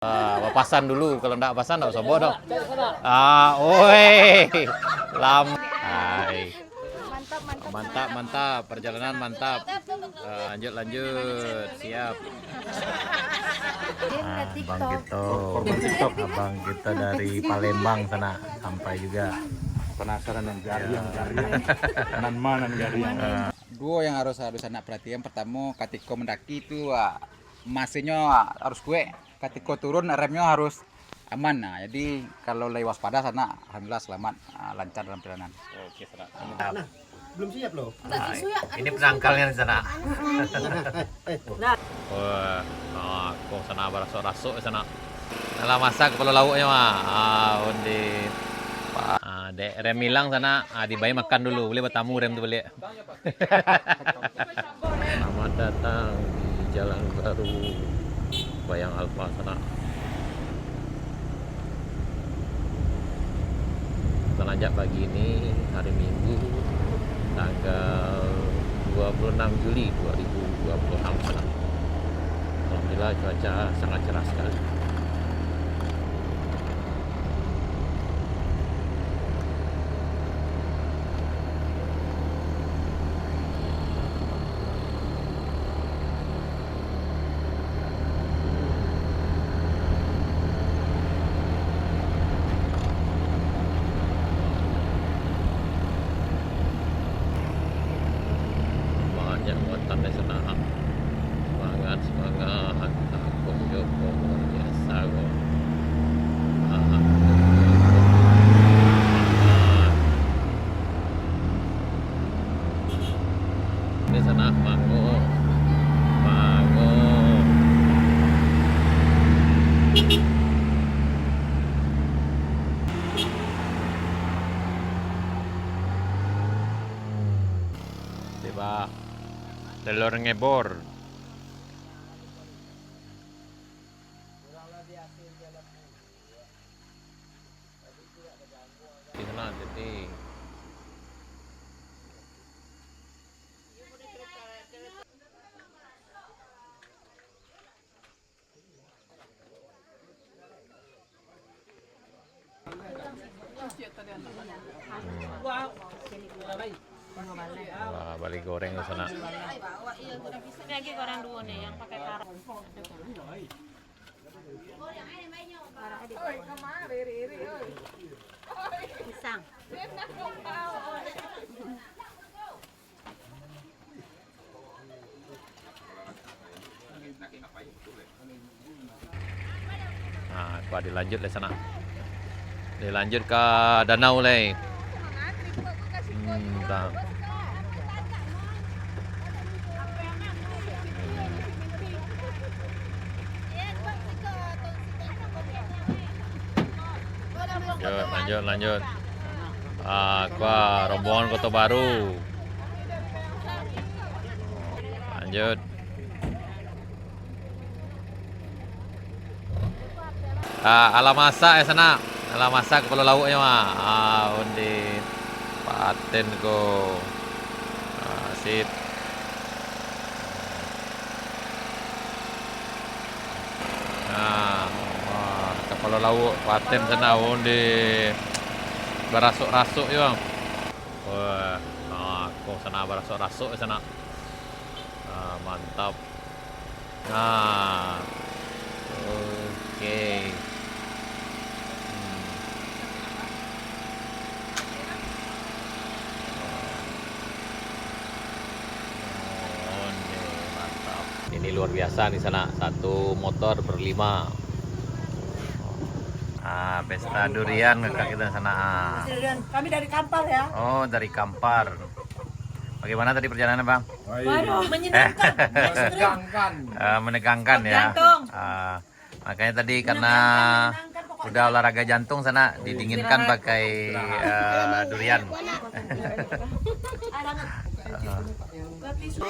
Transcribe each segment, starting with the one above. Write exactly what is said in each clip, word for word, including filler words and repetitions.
Ah, bapasan dulu, kalau ndak pasan ndak sobok doh. Ah, oi. Lam. Hai. Mantap, mantap. Mantap, mantap. Perjalanan mantap. Ah, lanjut, lanjut. Siap. Ah, Bang Gito. Abang kita dari Palembang sana sampai juga. Penasaran nan gariang, gariang. Nan ma nan gariang? Ah. Duo yang harus, harus anak perhatian. Pertamo, katiko mendaki tu, ah, masihnya harus kuek. Katiko turun, remnya harus aman. Nah, jadi kalau lai waspada sana, alhamdulillah selamat, ah, lancar dalam perjalanan. Oke, Sanak. Nah, belum siap loh. Nah, ini penangkalnya di sana. Wah, ah, kok sana barasuk-rasuk di sana. Alah masak kepala lauknya mah. Ah, undi. Ah, dek rem hilang sana, ah, dibayar makan dulu. Boleh bertamu rem tu balik. Selamat datang di Jalan Baru Bayang Alfa sana. Semenjak pagi ini, hari Minggu, tanggal dua puluh enam Juli dua ribu dua puluh enam sana. Alhamdulillah, cuaca sangat cerah sekali. Banyak muatan di sana. Semangat, semangat. Agung Joko luar biasa ko. Ah, semangat. Di sana, mango. Mango. Tiba. Telur ngebor. Di sana, jadi. Wah, bali goreng di sana. Ini lagi goreng duo nih, yang pakai karot. Pisang. Nah, kua dilanjut lai sana. Dilanjut ka danau lai. Hmm, ta. Lanjut, lanjut, lanjut. Ah, kua rombongan Koto Baru. Lanjut. Ah, alah masak ya sana. Alah masak kepala lauknya mah. Ah, undi paten ko. Ah, sip. Nah, wah, kapalo lauak paten sana, undi barasuk-rasuk jo. Wah, nah, ko sana barasuk-rasuk sana. Nah, mantap. Nah, oke. Hmm. Onde, mantap. Ini luar biasa nih sana, satu motor berlima. Ah, pesta durian kakak kita sana. Ah. Pesta durian. Kami dari Kampar ya. Oh, dari Kampar. Bagaimana tadi perjalanan, Bang? Baik. Waduh, menyenangkan. Menegangkan. Eh, menegangkan ya. Jantung. Ah, makanya tadi karena udah olahraga jantung sana, didinginkan pakai, eh, durian.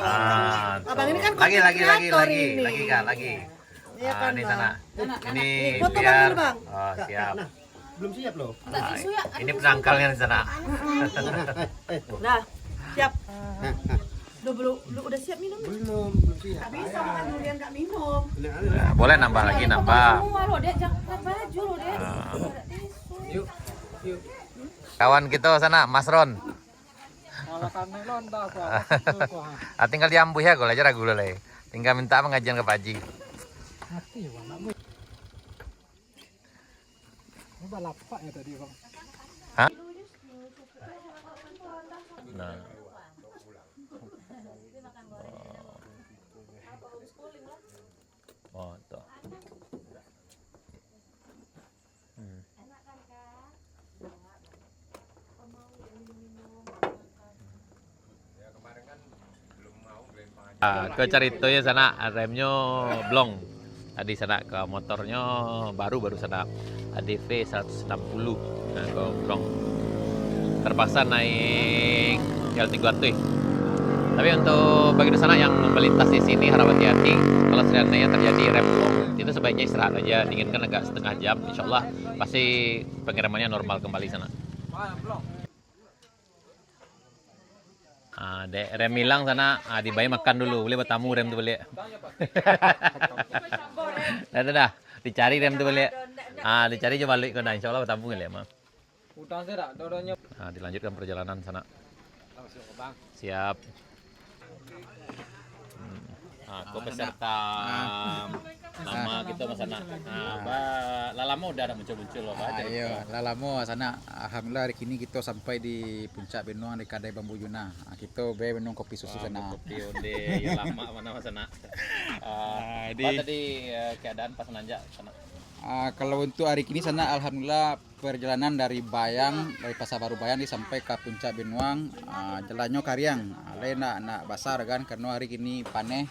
Ah, Abang ini kan lagi, lagi, lagi, lagi, lagi, Kak, lagi. Iya kan, ini sana. Ini biar, oh, siap. Nah, belum siap loh. Ini penangkalnya di sana. Nah, siap. Lu, lu, lu udah siap minum? Belum, belum siap. Habis sama kan durian nggak minum. Nah, boleh nambah lagi, nambah. Semua lo, Dek, jangan pakai baju lo, Dek. Ah. Yuk, yuk. Kawan kita sana, Mas Ron. Kalau kami lo ndak apa-apa, itu kok, ha. Ah, tinggal diambuih ya, gol aja ragu lo, lai. Tinggal minta pengajian ke Pak Haji. Mati ya, Bang, nak buih. Ini balapak ya tadi, Bang. Hah? Nah. Oh. Oh, tuh. Hmm. Ah, ko carito yo sanak, remnyo blong. Tadi sanak ko motornyo baru, baru sanak A D V saratus anam puluh. Nah, ko blong. Terpaksa naik L tiga ratus. Tapi untuk bagi sanak yang melintas di sini, harap hati-hati kalau seandainya terjadi rem blong. Itu sebaiknya istirahat aja, dinginkan agak setengah jam, insyaallah pasti pengeremannya normal kembali sanak. Ah, dek rem hilang sanak, ah, dibayar makan dulu, boleh batamu rem tu baliak. Dah, dah, dah. Dicari rem tu baliak. Ah, dicari jo baliak ko dah, insyaallah batamu baliak mah. Utang saya dak, dodonyo. Ah, dilanjutkan perjalanan sanak. Siap. Hmm. Ah, ko peserta lama kito, Mas Anak. Ah, ba, lah lamo udah dak muncul-muncul, Bapak. Ah, iyo, lah lamo, Mas Anak. Alhamdulillah, hari kini kito sampai di puncak benuang di kadai Bambu Juna. Ah, kito be minum kopi susu sanak. Kopi onde, iyo, lamo mano, Mas Anak. Ah, tadi, eh, keadaan pas nanjak sanak. Ah, kalau untuk hari kini sanak, alhamdulillah, perjalanan dari Bayang, dari Pasar Baru Bayang ni sampai ka Puncak Benuang, ah, jalannyo kariang, ah, lai nak, nak basah kan, karano hari kini paneh,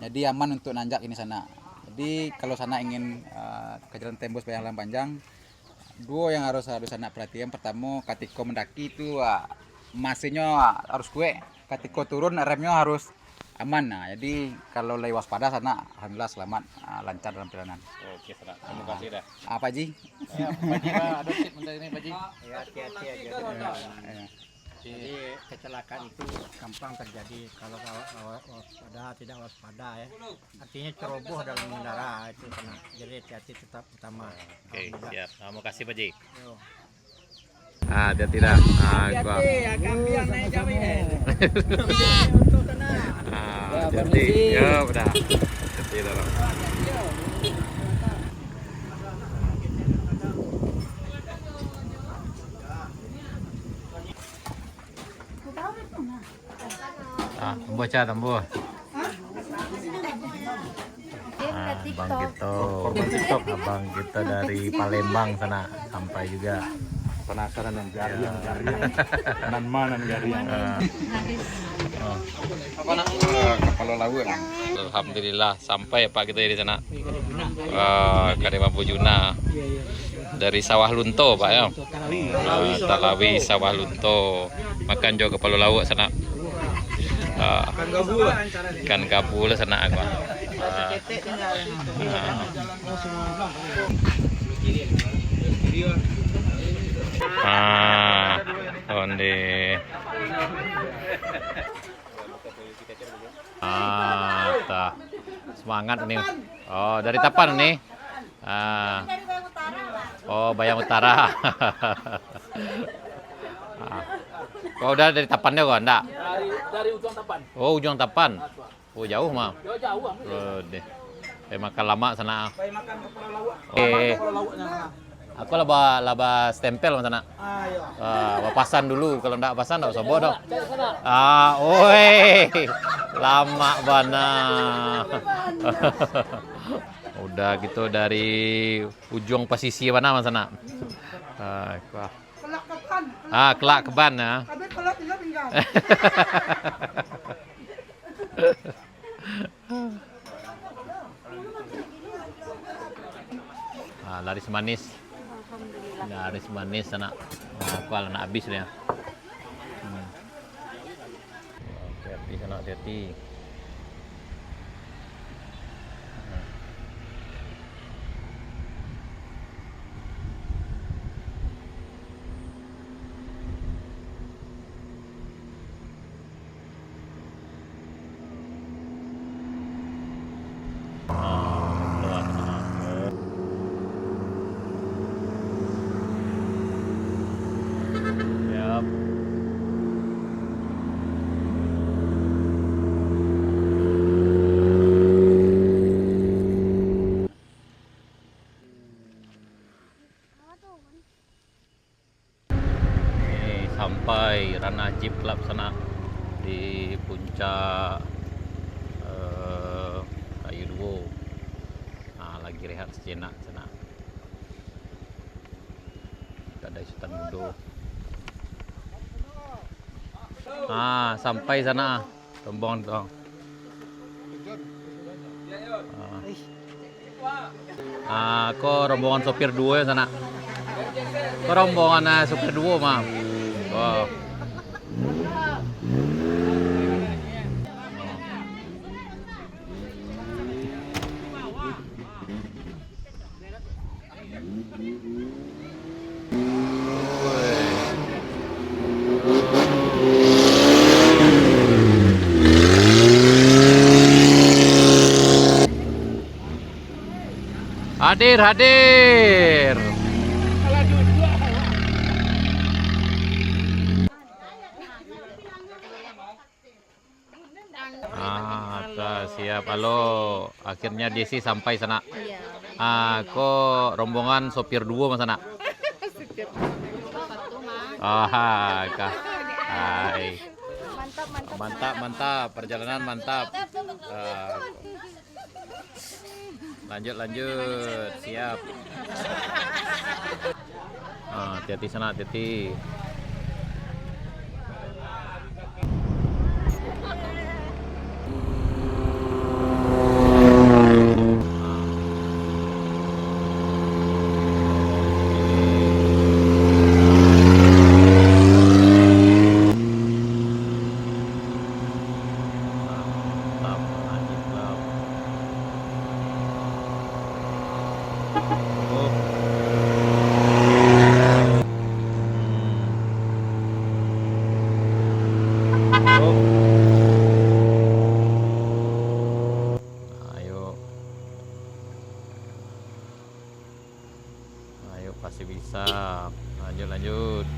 jadi aman untuk nanjak kini sanak. Jadi, kalau sanak ingin, ah, ka jalan tembus Bayang Labuhan Panjang, duo yang harus, harus sanak perhatikan. Pertamo, katiko mendaki tu, ah, masinyo, ah, harus kuek. Katiko turun, remnyo harus aman. Nah, jadi kalau lai waspada sanak, alhamdulillah selamat, ah, lancar dalam perjalanan. Oke, sanak. Terima kasih dah. Ah, Pak Haji? Ya, Pak Haji, Pak, ada tip untuk ini, Pak Haji? Ya, hati-hati aja. Ya, ya. Jadi, kecelakaan itu gampang terjadi kalau wa-, wa-, waspada, tidak waspada, ya. Artinya ceroboh dalam mengendara itu, sanak. Jadi, hati-hati tetap utama. Oke, siap. Ah, makasih, Pak Haji. Yo. Ah, hati-hati dah. Ah, kuat. Ah, hati-hati. Yo, udah. Hati-hati dah. Ah, ambo chat, ambo. Ah, abang kito, abang kito dari Palembang sanak sampai juga. Penasaran nan gariang, gariang. Nan ma nan gariang? Ah. Ah. Ah, kapalo lauak. Alhamdulillah, sampai apak kito di sanak. Ah, Kadai Bambu Juna. Dari Sawah Lunto, Pak, yo. Ah, Talawi, Sawah Lunto. Makan jo kapalo lauak sanak. Ah, ikan gabu lah sanak aku. Ah. Ah. Ah, onde. Ah, tah. Semangat ni. Oh, dari Tapan ni. Ah. Oh, Bayang Utara. Ah. Kau udah dari Tapan dia kau, ndak? Dari, dari Ujuang Tapan. Oh, Ujuang Tapan. Oh, jauh mah. Jauh, jauh, ah. Oh, deh. Eh, makan lamak sanak. Pai makan kapalo lauak. Eh. Kapalo lauak nyo, nah. Aku lah ba, lah ba stempel mah sanak. Ah, iyo. Ah, bapasan dulu, kalau ndak pasan ndak basobok doh. Ah, oi. Lamak bana. Udah gitu dari ujung pasisi bana mah sanak. Ah, wah. Kelak keban. Ah, kelak keban, ah. Habis kelak tinggal tinggal. Ah, laris manis. Alhamdulillah. Laris manis, sanak. Nah, aku lah nak habis dia. Hmm. Hati-hati, sanak, hati-hati. Hmm. Hai, Ranah Jeep Club sanak di puncak, eh, Kayu Duo. Nah, lagi rehat sajenak sanak. Kadai Sutan Mudo. Ah, sampai sanak. Rombongan tu. Ah. Ah, ko rombongan sopir duo yo sanak. Ko rombongan, ah, sopir duo mah. Wah. Hadir, hadir. Ah, ka, siap. Halo, akhirnya Desi sampai sanak. Iya. Ah, ko rombongan sopir duo mah sanak. Sopir duo. Satu, Mas. Ah, ka. Hai. Mantap, mantap, mantap, mantap. Perjalanan mantap. Ah. Lanjut, lanjut. Siap. Ah, hati-hati sanak, hati-hati. Mantap, mantap. Up. Up. Ayo. Ayo, pasti bisa. Lanjut, lanjut.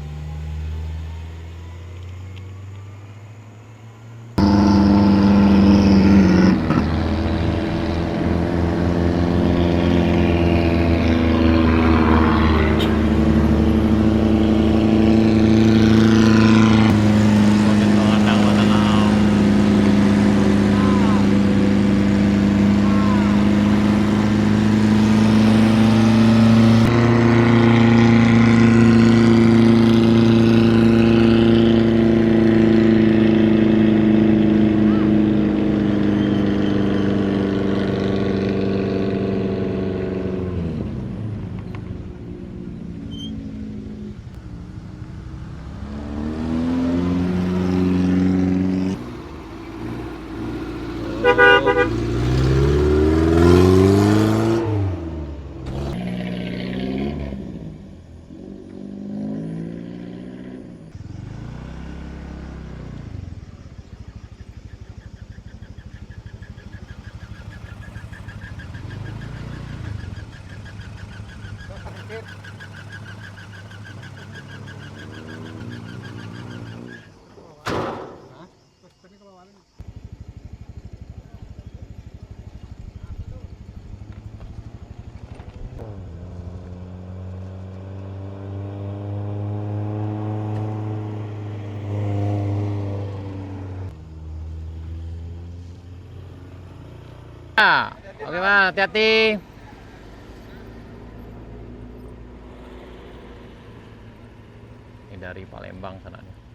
Ah, oke, Bang, hati-hati. Ini dari Palembang sana nih.